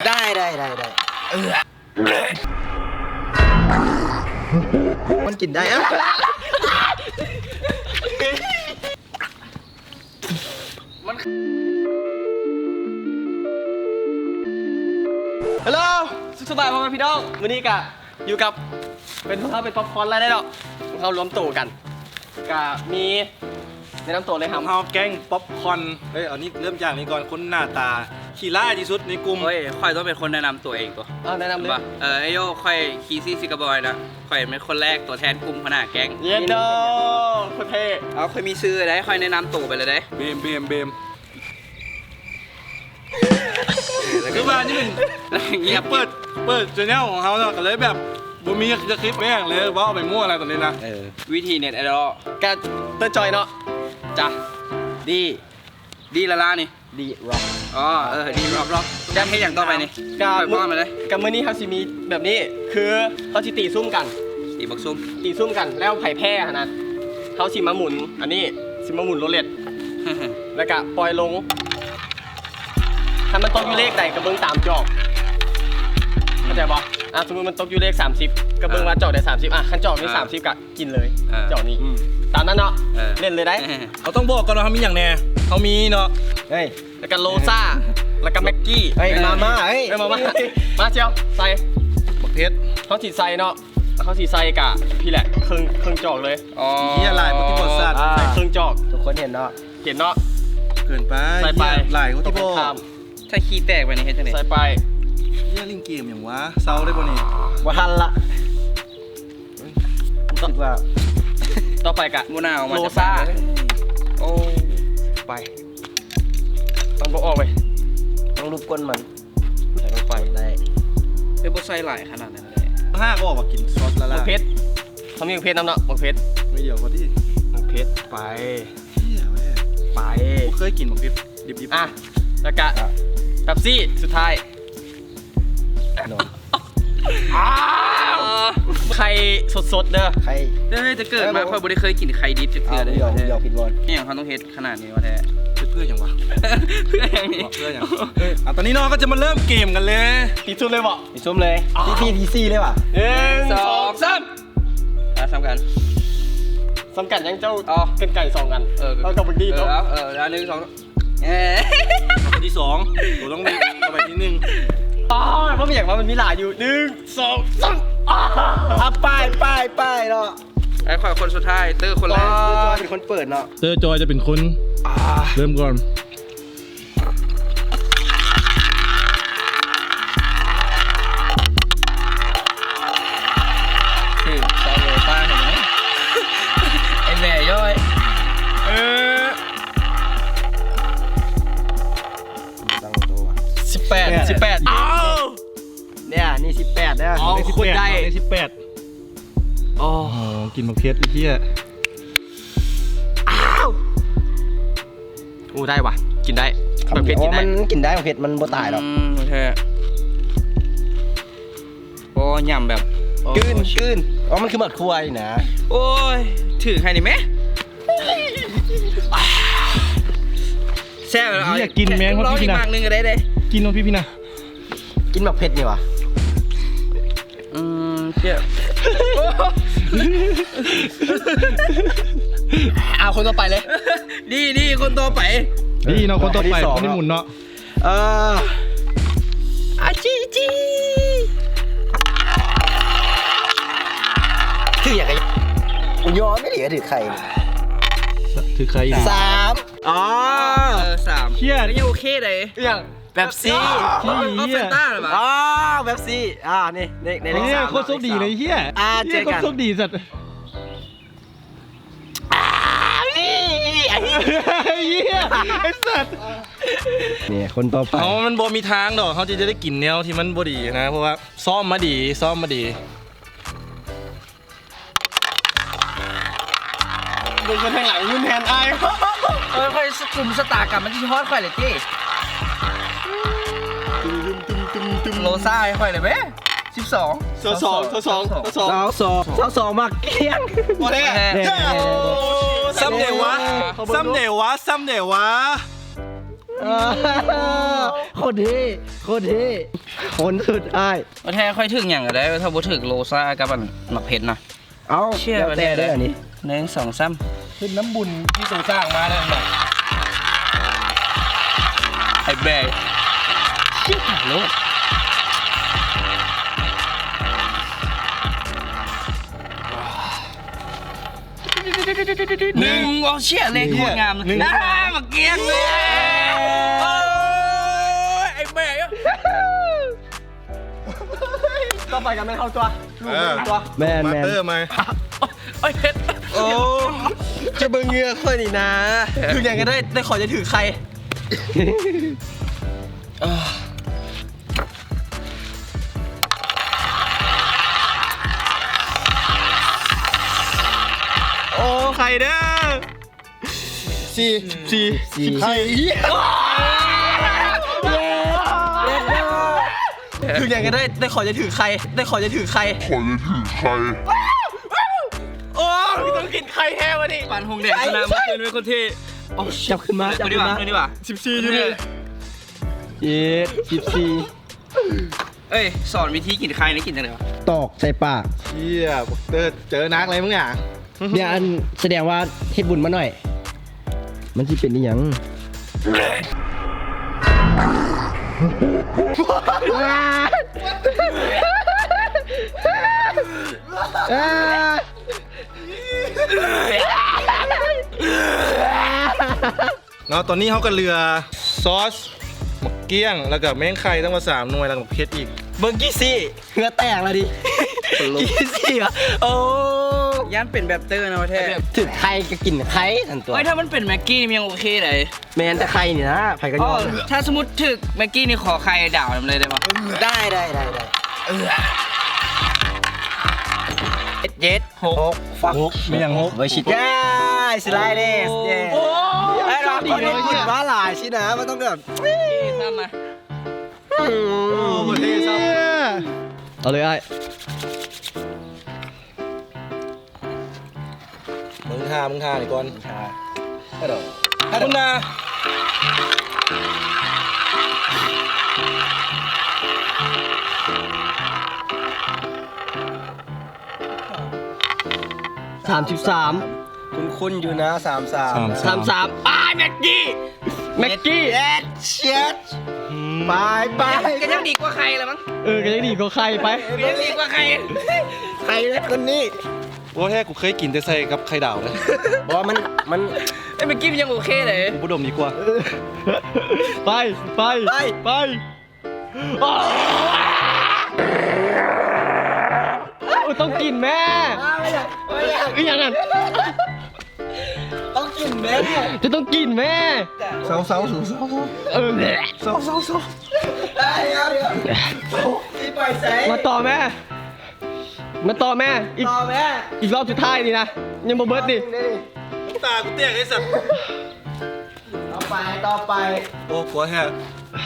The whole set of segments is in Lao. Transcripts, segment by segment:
ໄດ້ ໄດ້ ໄດ້ ໄດ້ ເອີ ມັນກິນໄດ້ ມັນ ຮັລໂຫຼ ສຸກສະບາຍພໍ່ແມ່ພີ່ນ້ອງ ມື້ນີ້ກະຢູ່ກັບ ເປັນ ພວກເຮົາເປັນປັອບຄອນແລ້ວເນາະ ພວກເຮົາລວມໂຕກັນ ກະມີ ແນະນຳໂຕເລີຍ ພວກເຮົາແກ້ງປັອບຄອນ ເອີຍ ເອົານີ້ ເລີ່ມຈາກນີ້ກ່ອນ ຄົນໜ້າຕາຂີ້ຮ້າຍທີ່ສຸດໃນກຸ່ມ ໂອ້ຍ ຂ້ອຍຕ້ອງເປັນຄົນແນະນຳໂຕເອງຕົວະ ເອົາ ແນະນຳເລີຍ ເອີ ເອໂຢ ຂ້ອຍຄີຊີຊິກະບອຍເນາະ ຂ້ອຍເປັນຄົນແລກ ຕົວແທນກຸ່ມຫົວໜ້າແກ້ງ ເຢັດໂດ ໂຄດເທ່ ເອົາ ຂ້ອຍມີຊື່ເລີຍ ຂ້ອຍແນະນຳໂຕໄປເລີຍເດ້ ເບມ ເບມ ເບມ ຄືວ່ານີ້ເປັນ ງຽບ ເປີດ ເປີດແຊນແນວຂອງເຮົາເນາະ ກະເລີຍແບບບໍ່ມີສະຄຣິບແມ່ງເລີຍ ເວົ້າໄປໝົດແລ້ວຕອນນີ້ນະ ເອີ ວິທີເນັດໄອດອລ ກະເຕີຈອຍເນາະ ຈ້ະ ດີ ດີລາລານີ້ ດີລັອກ ອໍ ເອີ ດີລັອກ ລັອກ ຢາກເຮັດຫຍັງຕໍ່ໄປນີ້ ກະ ຂ້ອຍພ້ອມແລ້ວເດ້ ກະມື້ນີ້ເຮົາຊິມີແບບນີ້ ຄືເຮົາຊິຕີຊຸມກັນ ຕີບັກຊຸມ ຕີຊຸມກັນ ແລ້ວໃຜແພ້ຫັ້ນນະ ເຮົາຊິມາໝູນອັນນີ້ ຊິມາໝູນໂຣເລັດ ແລ້ວກະປ່ອຍລົງ ຄັນມັນຕົກຢູ່ເລກໃດກະເບິ່ງຕາມຈອກ ເຂົ້າໃຈບໍ່? ອ່າ ສົມມຸດມັນຕົກຢູ່ເລກສາມສິບ ກະເບິ່ງວ່າຈອກໃດສາມສິບ ອ່າ ຄັນຈອກນີ້ສາມສິບກະກິນເລີຍ ອ່າ ຈອກນີ້ ອືມ ຕາມນັ້ນເນາະ ເອີ ເຫຼັ້ນເລີຍໄດ໋ ເຮົາຕ້ອງບອກກ່ອນວ່າເຮົາມີຫຍັງແດ່ ເຮົາມີເນາະ ເຮີ້ຍ ແລ້ວກະໂລຊາ ແລ້ວກະແມັກກີ້ ເຮີ້ຍ ມາມ່າ ເຮີ້ຍ ເອີ ມາມ່າ ມາສ່ຽວ ໃສ່ ບັກເຜັດ ເຮົາຊິໃສ່ເນາະ ເຮົາຊິໃສ່ກະພີ້ແຫຼະ ເຄິ່ງ ເຄິ່ງຈອກເລີຍ ອໍ ເຮີ້ຍ ຫຼາຍບໍ່ຕິບໍ່ສັດ ໃສ່ເຄິ່ງຈອກ ທຸກຄົນເຫັນເນາະ ເຫັນເນາະ ເກີນໄປ ໃສ່ໄປ ເຮີ້ຍ ຫຼາຍບໍ່ຕິບໍ່ ຖ້າຂີ້ແຕກໄປນີ້ເຮັດຈັ່ງໃດ ໃສ່ໄປ ເຮີ້ຍ ຫຼິ້ນເກມຫຍັງວະ ເຊົາໄດ້ບໍ່ນີ້ ບໍ່ທັນລະ ຮູ້ສຶກວ່າ ຕໍ່ໄປກະ ບໍ່ໜາວມາ ໂລຊາ ໂອ້ ໄປ ມັນບໍ່ອອກເວີຍ ຕ້ອງລູບກົ້ນມັນ ໃສ່ລົງໄປ ໄດ້ ເອີ ບໍ່ໃສ່ຫຼາຍຂະໜາດນັ້ນເລີຍ ຫ້າກໍອອກມາກິນຊອສລາລາ ບັກເຜັດ ເຮົາມີບັກເຜັດນຳເນາະ ບັກເຜັດ ໜ້ອຍດຽວພໍດີ ບັກເຜັດ ໄປ ເຮີ້ຍ ໄປ ບໍ່ເຄີຍກິນບັກເຜັດດິບໆ ອ່ະ ແລ້ວກະ ອ່ະ ເປັບຊີ ສຸດທ້າຍ ອ້າວ ໄຂ່ສົດໆເດີ ໄຂ່ ເອີຍ ແຕ່ເກີດມາຂ້ອຍບໍ່ໄດ້ເຄີຍກິນໄຂ່ດິບຈັກເທື່ອເລີຍ ເອີ ຫຍອກ ຫຍອກ ຜິດບໍ່ ອີ່ຫຍັງເຮົາຕ້ອງເຮັດຂະໜາດນີ້ວະແທ້ ເພື່ອຫຍັງວະ ເພື່ອຫຍັງນີ້ ເພື່ອຫຍັງ ອ່ະ ຕອນນີ້ເນາະ ເຮົາກະຈະມາເລີ່ມເກມກັນເລີຍ ຕີຊຸມເລີຍບໍ່ ຕີຊຸມເລີຍ ອໍ ທີ ທີສີ່ເລີຍຫວາ ໜຶ່ງ ສອງ ສາມ ອ່ະ ສ່ຳກັນ ສ່ຳກັນຫຍັງ ເຈົ້າ ອໍ ກັນໄກ່ສອງອັນ ເອີ ເອົາກັບບັກດີໂຕະ ເອີ ເອີ ໜຶ່ງ ສອງ ເອີ ອັນທີສອງ ໂຕຕ້ອງມີ ເອົາໄປທີໜຶ່ງ ອໍ ບໍ່ມີຫຍັງວ່າ ມັນມີຫຼາຍຢູ່ ໜຶ່ງ ສອງ ສາມ ອ່າ ອ່ະ ໄປ ໄປ ໄປເນາະ ໃຫ້ຂ້ອຍຄົນສຸດທ້າຍ ເຕີຄົນແລກ ອໍ ເຕີຈອຍເປັນຄົນເປີດເນາະ ເຕີຈອຍຈະເປັນຄົນ ອ່າ ເລີ່ມກ່ອນ ຖືກຊາວໂລຕາເຫັນໄໝ ໄອ້ແມ່ຍ້ອຍ ເອີ ຕັ້ງໂຕ ສິບແປດ ສິບແປດ ອ້າວ ເດ້ ນີ້ສິບແປດເດີ ອໍ ໂຄດໄດ້ ສິບແປດ ອໍ ອໍ ກິນບັກເຜັດ ໄອ້ເຫ້ຍ ອ້າວ ໂອ້ ໄດ້ຫວາ ກິນໄດ້ ບັກເຜັດກິນໄດ້ ມັນກິນໄດ້ ບັກເຜັດມັນບໍ່ຕາຍດອກ ອືມ ແທ້ ໂອ້ ຫຍ້ຳແບບ ໂອ້ ກືນ ກືນ ອໍ ມັນຄືໝາກຖົ່ວນີ້ນະ ໂອ້ຍ ຖືກໃຫ້ນີ້ແມ ແຊບ ເອົາ ຢາກກິນແມງ ລອງອີກໝາກໜຶ່ງກະໄດ້ເດ້ ກິນຂອງພີ່ພີ້ນະ ກິນໝາກເຜັດນີ້ຫວາ ອືມ ເຈັບ ເອົາຄົນຕໍ່ໄປເລີຍ ດີ ດີ ຄົນຕໍ່ໄປ ດີເນາະ ຄົນຕໍ່ໄປ ຄົນທີສອງ ຄົນທີໝູນເນາະ ເອີ ອາຈີຈີ ຖືກຫຍັງກະ ກູຍອມອີ່ຫຼີ ຖືກໄຂ່ ຖືກໄຂ່ ສາມ ອໍ ເອີ ສາມ ເຮີ້ຍ ກະຍັງໂອເຄໄດ໋ ອີ່ຫຍັງ ເປັບຊີ ອໍ ເປັບຊີ ອໍ ເປັບຊີ ອ່າ ນີ້ ນີ້ ນີ້ ເປັບຊີ ໂຄດໂຊກດີເລີຍ ເຮີ້ຍ ອ່າ ເຈີກັນ ໂຄດໂຊກດີສັດ ອ້າວ ເຮີ້ຍ ໄອ້ສັດ ນີ້ ຄົນຕໍ່ໄປ ເຮົາມັນບໍ່ມີທາງດອກ ເຮົາຈະໄດ້ກິນແນວທີ່ມັນບໍ່ດີນະ ເພາະວ່າຊ້ອມມາດີ ຊ້ອມມາດີ ເບິ່ງຄົນທາງຫຼັງຮຸນແຮນອ້າຍ ເອີ ຂ້ອຍກຸມຊະຕາກຳມັນຊິຮອດຂ້ອຍແຫຼະຕິ ໂລຊາໃຫ້ຂ້ອຍແຫຼະເວີຍ ສິບສອງ ຊາວສອງ ຊາວສອງ ຊາວສອງ ຊາວສອງ ຊາວສອງ ຊາຊາວສອງ ໝາກກ້ຽງ ບໍ່ແທ້ ແນ່ ແນ່ ແນ່ ແນ່ ຊຳໃດວະ ຊຳໃດວະ ຊຳໃດວະ ໂຄດເທ່ ໂຄດເທ່ ຄົນສຸດທ້າຍ. ບໍ່ແທ້ ຂ້ອຍຖືກຫຍັງກໍໄດ້ ຖ້າບໍ່ຖືກໂລຊາກັບອັນໝາກເຜັດນະ. ເອົ້າ ເຊື່ອ ແລ້ວແຕ່ເດີອັນນີ້. ໜຶ່ງ ສອງ ສາມ ຂຶ້ນນ້ຳບຸນທີ່ໂຕສ້າງມານັ້ນນະ ໄອ້ແບກ ຊິບໂລດ. ໜຶ່ງ ໂອ້ ເຊຍ ເລກໂຄດງາມ ໜຶ່ງ ອ່າ ໝາກກຽງເລີຍ. ໂອ້ຍ ໄອ້ແບກ ຕໍ່ໄປກໍແມ່ນເຮົາຕົວະ ເອີ ລູກຕົວະ ແມ່ນໆ ມາເຕີໃໝ່. ໂອ້ຍ ເຮັດ ໂອ້ ຈະເບິ່ງເຫຍື່ອຂ້ອຍນີ້ນາ ຖືກຫຍັງກໍໄດ້ ແຕ່ຂໍຢ່າຖືກໄຂ່. ໂອ້ ໄຂ່ເດີ. ສິບສີ່ ສິບສີ່ ສິບສີ່ ຖືກຫຍັງກໍໄດ້ ແຕ່ຂໍຢ່າຖືກໄຂ່ ແຕ່ຂໍຢ່າຖືກໄຂ່ ຂໍຢ່າຖືກໄຂ່. ໂອ້ ຕ້ອງກິນໄຂ່ແທ້ວະນີ້. ປັນຫົງແດງຊະນະ ເມື່ອຄືນເປັນຄົນເທ່. ໂອ້ ຈັບຂຶ້ນມາ ຈັບຂຶ້ນມາ ສິບສີ່ຢູ່ນີ້ ເຢັດ ສິບສີ່. ເອີຍ ສອນວິທີກິນໄຂ່ນີ້ກິນຈັ່ງໃດວະ? ຕອກໃສ່ປາກ. ເຊຍ ບັກເຕີ ເຈີໜັກເລີຍມຶງອະ. ເດ ອັນ ສະແດງວ່າເຮັດບຸນມາໜ້ອຍ ມັນຊິເປັນອີ່ຫຍັງ? ເນາະ ຕອນນີ້ເຮົາກໍເຫຼືອຊອສ ໝາກກ້ຽງ ແລ້ວກໍແມງໄຂ່ ທັງໝົດສາມໜ່ວຍ ແລ້ວກໍໝາກເຜັດອີກ. ເບິ່ງກີ້ຊີ້ ເຫື່ອແຕກແລ້ວດິ ກີ້ຊີ້ວະ. ໂອ້ ຢ້ານເປັນແບບເຕີນະແທ້ ຖືກໄຂ່ກໍກິນໄຂ່ຫັ້ນຕົວະ. ເອີຍ ຖ້າມັນເປັນແມັກກີ້ນີ້ມັນຍັງໂອເຄໄດ໋. ແມ່ນ ແຕ່ໄຂ່ນີ້ນະ ໃຜກໍຍອມ. ອໍ ຖ້າສົມມຸດຖືກແມັກກີ້ນີ້ ຂໍໄຂ່ດາວນຳເລີຍໄດ້ບໍ່? ໄດ້ ໄດ້ ໄດ້ ໄດ້. ເຈັດ ຫົກ ຫົກ ຟັກ ຫົກ ແມ່ນຫຍັງຫົກ? ໄວ້ຊິດ ໄດ້ ສະໄລເດສ ເຢ້. ໂອ້ ໄອ້ລາວຄົນເຮັດບຸນມາຫຼາຍຊິນະ ມັນຕ້ອງແບບ ເທ່ຊ້ຳນະ. ໂອ້ ເທ່ຊ້ຳ. ເອົາເລີຍອ້າຍ. ມຶງທ່າ ມຶງທ່ານີ້ກ່ອນ ທ່າ ເອົາ ເອົາ ມຶງນະ. ສາມສິບສາມ ຄຸ້ນໆຢູ່ນະ ສາມສາມ ສາມສາມ ສາມສາມ. ອ້າຍ ແມັກກີ້ ແມັກກີ້ ເອັດ ເຊັດ ອືມ ໄປ ໄປ ກໍຍັງດີກວ່າໄຂ່ລະມັງ. ເອີ ກໍຍັງດີກວ່າໄຂ່ໄປ ກໍຍັງດີກວ່າໄຂ່ ໄຂ່ແລ້ວຄົນນີ້. ບໍ່ແທ້ ກູເຄີຍກິນແຕ່ໃສ່ກັບໄຂ່ດາວເດ້. ບໍ່ ມັນ ມັນ ເອີຍ ແມັກກີ້ມັນຍັງໂອເຄເດ້ ກູບໍ່ດົມດີກວ່າ. ໄປ ໄປ ໄປ ໄປ. ໂອ້ຍ ຕ້ອງກິນແມ່. ອ້າວ ບໍ່ຢາກ ບໍ່ຢາກ ອີ່ຫຍັງນັ້ນ? ຕ້ອງກິນແມ່ ຈະຕ້ອງກິນແມ່. ເຊົາ ເຊົາ ສູ ເຊົາ ເຊົາ ເອີ ເຊົາ ເຊົາ ເຊົາ. ດຽວ ດຽວ ຊິໄປໃສ? ມາຕໍ່ແມ່ ມາຕໍ່ແມ່ ອີກ ຕໍ່ແມ່ ອີກລອບສຸດທ້າຍນີ້ນະ ຍັງບໍ່ເບິດນີ້. ຕາກູແຕກໄອ້ສັດ. ຕໍ່ໄປ ຕໍ່ໄປ. ໂອ້ ກົວແທ້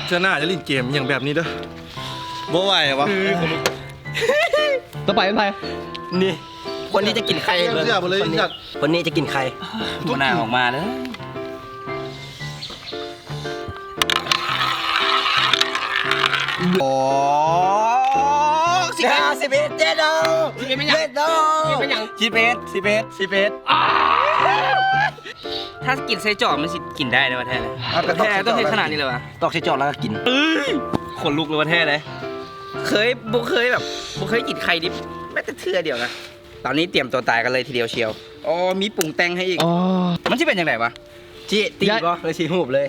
ເທື່ອໜ້າຢ່າຫຼິ້ນເກມຫຍັງແບບນີ້ເດີ ບໍ່ໄຫວວະ. ຕໍ່ໄປເປັນໃຜ? ນີ້ ຄົນທີ່ຈະກິນໄຂ່ ເຊື່ອບໍ່ເລີຍ ຄົນນີ້ຈະກິນໄຂ່. ບໍ່ໜ້າອອກມາເດີ. ໂອ້ ສິບເອັດ ສິບເອັດ ເຈັດດອກ ສິບເອັດແມ່ນຫຍັງ? ເຈັດດອກ ສິບເອັດແມ່ນຫຍັງ? ສິບເອັດ ສິບເອັດ ສິບເອັດ. ຖ້າກິນໃສ່ຈອກມັນຊິກິນໄດ້ເດ້ວ່າແທ້ເລີຍ. ເອົາ ແຕ່ແທ້ຕ້ອງເຮັດຂະໜາດນີ້ເລີຍຫວາ? ຕອກໃສ່ຈອກແລ້ວກໍກິນ. ເອີຍ ຂົນລຸກເລີຍວ່າແທ້ເລີຍ. ເຄີຍ ບໍ່ເຄີຍແບບ ບໍ່ເຄີຍກິນໄຂ່ດິບແມ້ແຕ່ເທື່ອດຽວນະ. ຕອນນີ້ຕຽມຕົວຕາຍກັນເລີຍທີດຽວຊຽວ. ອໍ ມີປຸງແຕ່ງໃຫ້ອີກ. ອໍ ມັນຊິເປັນຈັ່ງໃດຫວາ? ຊິຕີບໍ່ ຫຼືຊິຫູບເລີຍ?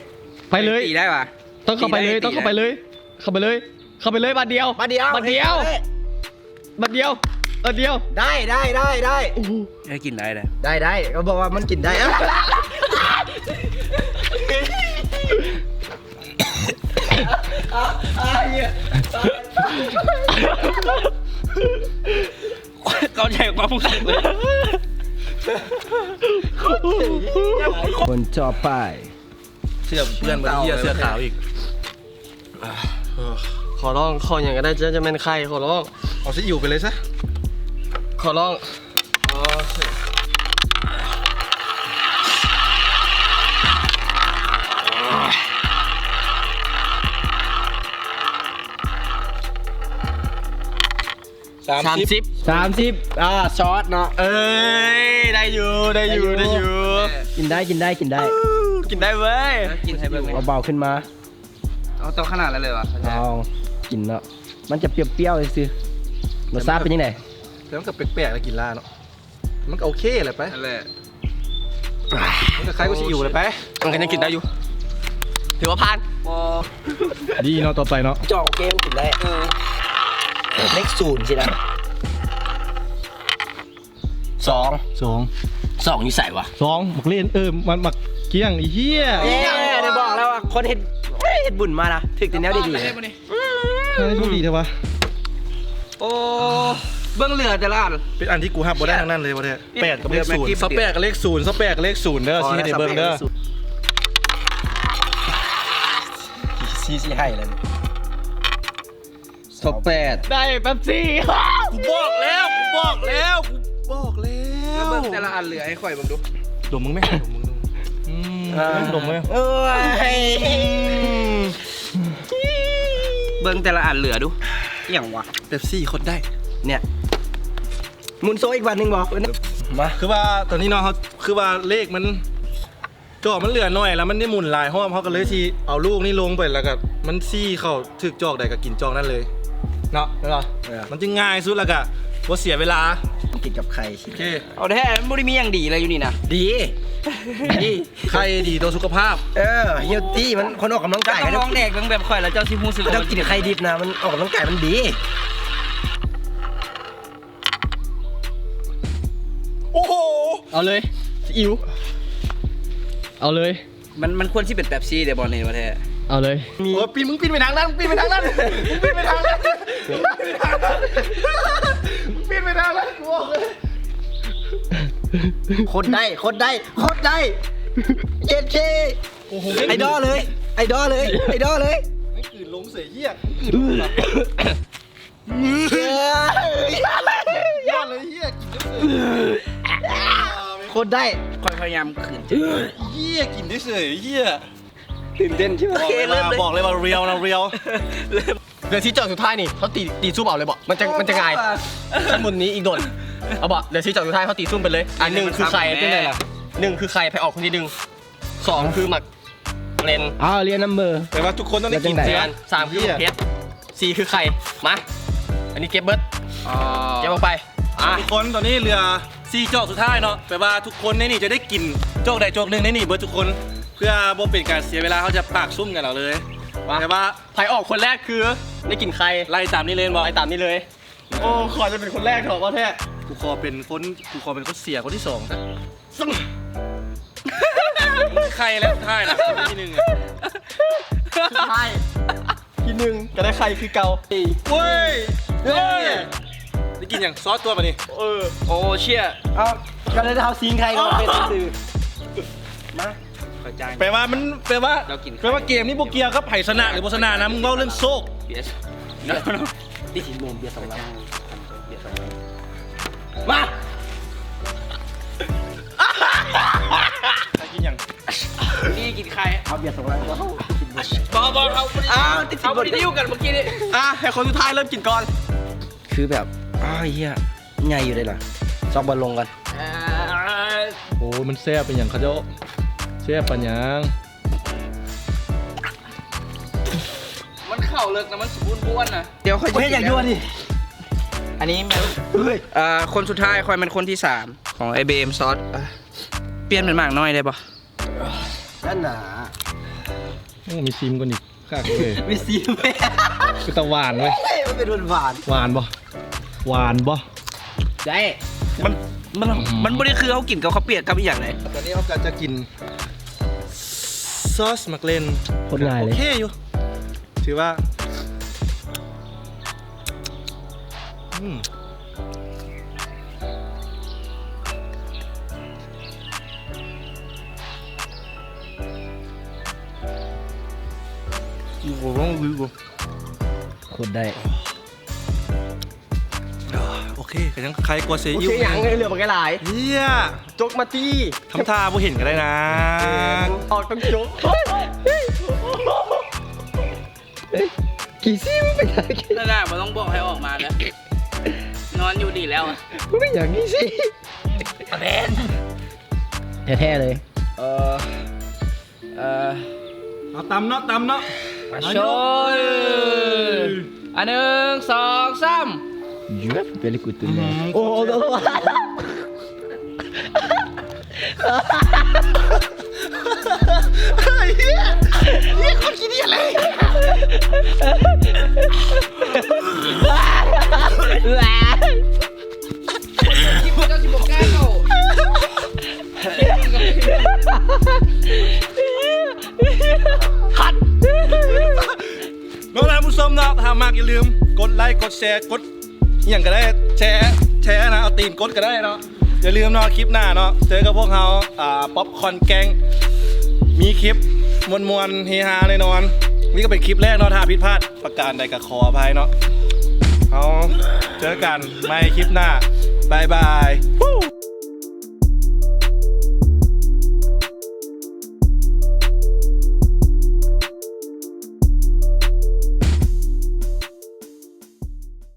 ໄປເລີຍ ຕີໄດ້ຫວາ? ຕ້ອງເຂົ້າໄປເລີຍ ຕ້ອງເຂົ້າໄປເລີຍ ເຂົ້າໄປເລີຍ ເຂົ້າໄປເລີຍ ບາດດຽວ ບາດດຽວ ບາດດຽວ ບາດດຽວ. ໄດ້ ໄດ້ ໄດ້ ໄດ້. ໂອ້ໂຫ ເອີຍ ກິນໄດ້ເດ້ ໄດ້ ໄດ້ ກໍບອກວ່າມັນກິນໄດ້. ເຂົ້າໃຈຄວາມຮູ້ສຶກເລີຍ. ຄົນຕໍ່ໄປ. ເສື້ອເປື້ອນບໍ່ໄດ້ເຫື່ອ ເສື້ອຂາວອີກ. ຂໍຮ້ອງ ຂໍຫຍັງກໍໄດ້ ຈະ ຈະແມ່ນໄຂ່ ຂໍຮ້ອງ. ເອົາຊີອິ້ວໄປເລີຍຊະ ຂໍຮ້ອງ. ອໍ ໂອເຄ. ສາມສິບ ສາມສິບ ອ່າ ຊອດເນາະ ເອີຍ ໄດ້ຢູ່ ໄດ້ຢູ່ ໄດ້ຢູ່ ໄດ້ຢູ່ ກິນໄດ້ ກິນໄດ້ ກິນໄດ້ ກິນໄດ້ເວີຍ ກິນໃຫ້ເບິ່ງ ເບົາໆຂຶ້ນມາ ເອົາເທົ່າຂະໜາດນັ້ນເລີຍຫວາ? ເອົາ ກິນເນາະ ມັນຈະປ່ຽວໆຊື່ໆ ລົດຊາດເປັນຈັ່ງໃດ? ແຕ່ມັນກໍແປກໆລະກິນລາເນາະ. ມັນກໍໂອເຄແຫຼະໄປ ນັ້ນແຫຼະ ມັນກໍຄ້າຍກັບຊີອິ້ວແຫຼະໄປ ມັນກໍຍັງກິນໄດ້ຢູ່ ຖືວ່າຜ່ານ ບໍ່ ດີເນາະ ຕໍ່ໄປເນາະ ຈອງເກມກິນໄດ້ ເອີ ເລກສູນຊີ້ນະ ສອງ ສອງ ສອງຢູ່ໃສວະ? ສອງ ບັກເລນ ເອີ ມັນບັກກ້ຽງ ໄອ້ເຫ້ຍ ເອີ ໄດ້ບອກແລ້ວວ່າຄົນເຮັດ ເຮັດບຸນມານະ ຖືກແຕ່ແນວດີໆ ເຮັດໂຊກດີແທ້ວະ ໂອ້ ເບິ່ງເຫຼືອແຕ່ລະອັນ ເປັນອັນທີ່ກູຮັບບໍ່ໄດ້ທັງນັ້ນເລີຍວ່າແທ້ ແປດກັບເລກສູນ ຊາວແປດກັບເລກສູນ ຊາວແປດກັບເລກສູນເດີ ຊິເຮັດໃຫ້ເບິ່ງເດີ ຊິ ຊິໃຫ້ແລ້ວນີ້ ຊາວແປດ ໄດ້ເປັບຊີ ກູບອກແລ້ວ ກູບອກແລ້ວ ກູບອກແລ້ວ ເບິ່ງແຕ່ລະອັນເຫຼືອໃຫ້ຂ້ອຍເບິ່ງດູ ດົມມຶງແມ ດົມມຶງດູ ອືມ ເອີ ດົມເລີຍ ໂອ້ຍ ເບິ່ງແຕ່ລະອັນເຫຼືອດູ ອີ່ຫຍັງວະ? ເປັບຊີໂຄດໄດ້ ເນ່ຍ ໝູນໂຊອີກບາດໜຶ່ງບໍ່? ມາ ຄືວ່າຕອນນີ້ເນາະ ເຮົາ ຄືວ່າເລກມັນ ຈອກມັນເຫຼືອໜ້ອຍ ແລ້ວມັນໄດ້ໝູນຫຼາຍຮອບ ເຮົາກໍເລີຍຊິເອົາລູກນີ້ລົງໄປ ແລ້ວກໍມັນຊີ້ເຂົ້າຖືກຈອກໃດກໍກິນຈອກນັ້ນເລີຍເນາະ ແມ່ນບໍ່? ເອີ ມັນຈຶ່ງງ່າຍສຸດ ແລ້ວກໍບໍ່ເສຍເວລາ ກິນກັບໄຂ່ ໂອເຄ ເອົາແທ້ ມັນບໍ່ໄດ້ມີຫຍັງດີເລີຍຢູ່ນີ້ນະ ດີ ດີ ໄຂ່ດີຕໍ່ສຸຂະພາບ ເອີ ເຮລຕີ ມັນ ຄົນອອກກຳລັງກາຍ ການທຳນອງແດກເບິ່ງແບບຂ້ອຍແລ້ວ ເຈົ້າຊິຮູ້ສຶກວ່າ ເຈົ້າກິນໄຂ່ດິບນະ ມັນອອກກຳລັງກາຍມັນດີ. ໂອ້ໂຫ ເອົາເລີຍ ຊີອິ້ວ ເອົາເລີຍ ມັນ ມັນຄວນຊິເປັນເປັບຊີເດ້ບໍ່ນີ້ວ່າແທ້ ເອົາເລີຍ ມີ ໂອ້ຍ ປີນ ມຶງປີນໄປທາງນັ້ນ ມຶງປີນໄປທາງນັ້ນ ມຶງປີນໄປທາງນັ້ນ ມຶງປີນໄປທາງນັ້ນ ກູບອກເລີຍ ໂຄດໄດ້ ໂຄດໄດ້ ໂຄດໄດ້ ເຈັດເຄ ໂອ້ໂຫ ໄອດອລເລີຍ ໄອດອລເລີຍ ໄອດອລເລີຍ ແມ່ງກືນລົງເສຍ ເຮີ້ຍ ກືນລົງ ຍອດເລີຍເຮີ້ຍ ກິນໄດ້ເສີຍ ໂຄດໄດ້ ຂ້ອຍພະຍາຍາມຂືນ ເຮີ້ຍ ກິນໄດ້ເສີຍເຮີ້ຍ ຕື່ນເຕັ້ນໃຊ່ໄໝ? ບອກເລີຍວ່າ ບອກເລີຍວ່າຣຽວນະ ຣຽວ ເຫຼືອສີ່ຈອກສຸດທ້າຍນີ້ ເຮົາຕີ ຕີຊຸບເອົາເລີຍບໍ່? ມັນຈະ ມັນຈະງ່າຍ ຄັນໝູນນີ້ອີກດົນ ເອົາບໍ່? ເຫຼືອສີ່ຈອກສຸດທ້າຍ ເຮົາຕີຊຸບໄປເລີຍ ອ່າ ໜຶ່ງຄືໄຂ່ ເປັນໄງລະ? ໜຶ່ງຄືໄຂ່ ໃຜອອກຄົນທີໜຶ່ງ ສອງຄືໝາກ ເລນ ເອົາ ລຽນນຳເບີ ແປວ່າທຸກຄົນຕ້ອງໄດ້ກິນ ແມ່ນ ສາມຄືເຜັດ ສີ່ຄືໄຂ່ ມາ ອັນນີ້ເກັບເບິດ ເກັບອອກໄປ ອ່ະ ທຸກຄົນ ຕອນນີ້ເຫຼືອສີ່ຈອກສຸດທ້າຍເນາະ ແປວ່າທຸກຄົນໃນນີ້ຈະໄດ້ກິນຈອກໃດຈອກໜຶ່ງໃນນີ້ເບິດທຸກຄົນ ເພື່ອບໍ່ເປັນການເສຍເວລາ ເຮົາຈະປາກຊຸມກັນເອົາເລີຍ ວ່າ ແຕ່ວ່າໃຜອອກຄົນແລກຄືໄດ້ກິນໄຂ່ ໄລ່ຕາມນີ້ເລີຍແມ່ນບໍ່? ໄລ່ຕາມນີ້ເລີຍ ໂອ້ ຂໍຈະເປັນຄົນແລກເຖາະ ບໍ່ແທ້ ກູຂໍເປັນຄົນ ກູຂໍເປັນຄົນເສຍຄົນທີສອງ ໄຂ່ແລ້ວສຸດທ້າຍນະ ທີໜຶ່ງ ສຸດທ້າຍ ທີໜຶ່ງກໍໄດ້ໄຂ່ຄືເກົ່າ ໂອ້ຍ ເອີ ໄດ້ກິນຫຍັງ? ຊອດຕົວບາດນີ້ ເອີ ໂອ້ ເຊຍ ເອົາ ກໍໄດ້ເຮົາຊິງໄຂ່ກໍເປັນຊື່ ມາ ແປວ່າມັນ ແປວ່າ ແປວ່າເກມນີ້ບໍ່ກ່ຽວກັບໃຜຊະນະ ຫຼື ບໍ່ຊະນະນະ ມຶງເວົ້າເລື່ອງໂຊກ ເບຍ ນີ້ຊິມອມເບຍສອງລັງ ມາ ໃຜກິນຫຍັງ? ນີ້ກິນໄຂ່ ເອົາເບຍສອງລັງ ເຮົາກິນເບິດ ບໍ່ ບໍ່ ເຮົາບໍ່ໄດ້ ອ້າວ ຕິດສິນບົດ ເຮົາບໍ່ໄດ້ດີລກັນເມື່ອກີ້ນີ້ ອ່ະ ໃຫ້ຄົນສຸດທ້າຍເລີ່ມກິນກ່ອນ ຄືແບບ ອ້າວ ເຮີ້ຍ ໃຫຍ່ຢູ່ເດ້ລະ ຊອກບອນລົງກ່ອນ ໂອ້ຍ ມັນແຊບ ເປັນຫຍັງ ເຂົາເຈົ້າແຊບປານຫຍັງ? ມັນເຂົ້າເລິກນະ ມັນສະບູນບ້ວນນະ ດຽວຂ້ອຍຈະເຮັດຫຍັງຢູ່ອັນນີ້ ອັນນີ້ແມ່ນ ເອີຍ ອ່າ ຄົນສຸດທ້າຍ ຂ້ອຍແມ່ນຄົນທີສາມ ຂອງໄອ້ເບມຊອດ ອ່າ ປ່ຽນເປັນໝາກນ້ອຍໄດ້ບໍ່? ນັ້ນນະ ໂອ້ ມີຊີມກ່ອນອີກ ຄັກເວີຍ ມີຊີມ ເປັນຕາຫວານເວີຍ ເອີຍ ມັນເປັນຫວານ ຫວານບໍ່? ຫວານບໍ່? ໄດ້ ມັນ ມັນ ອືມ ມັນບໍ່ໄດ້ຄືເຮົາກິນກັບເຂົ້າປຽກກັບອີ່ຫຍັງເດ້ ຕອນນີ້ເຮົາກໍຈະກິນ ຊອດໝາກເລນ ໂຄດງ່າຍເລີຍ ໂອເຄຢູ່ ຖືວ່າ ອືມ ໂອ້ໂຫ ລອງດູກ່ອນ ໂຄດໄດ້ ອ່າ ໂອເຄ ກໍຍັງໄຄກວ່າເຊອິ້ວ ໂອເຄ ຫຍັງເຫຼືອບັກຫຼາຍ ເຮີ້ຍ ຈົກມາຕີ ທຳທ່າບໍ່ເຫັນກໍໄດ້ນາ ອອກຕ້ອງຈົກ ເຮີ້ຍ ຂີ້ຊີ້ມັນເປັນຫຍັງ ນັ້ນນະ ບໍ່ຕ້ອງບອກໃຫ້ອອກມາເດີ ຢ່າງນີ້ຊິ ແມ່ນ ແທ້ໆເລີຍ ເອີ ເອີ ເອົາຕຳເນາະ ຕຳເນາະ ມາ ເອົາ ໂຊ ໂຍກ ເອີ ອັນ ໜຶ່ງ ສອງ ສາມ Yes very good ໂອ້ໂຫ ເຮີ້ຍ ເຮີ້ຍ ຄົນຂີ້ດຽດເລີຍ ຄລິບເຈົ້າຊິບໍ່ກ້າເຂົ້າ ຄັດ ເນາະ ທ່ານຜູ້ຊົມເນາະ ຖ້າມັກຢ່າລືມກົດໄລ ກົດແຊ ກົດ ອີ່ຫຍັງກໍໄດ້ ແຊ ແຊນະ ເອົາຕີນກົດກໍໄດ້ເນາະ ຢ່າລືມເນາະ ຄລິບໜ້າເນາະ ເຈີກັບພວກເຮົາ ອ່າ ປັອບຄອນແກັງ ມີຄລິບມ່ວນໆເຮຮາແນ່ນອນ ນີ້ກໍເປັນຄລິບແລກເນາະ ຖ້າຜິດພາດປະການໃດກໍຂໍອະໄພເນາະ ເຮົາເຈີກັນໃໝ່ຄລິບໜ້າ ບາຍບາຍ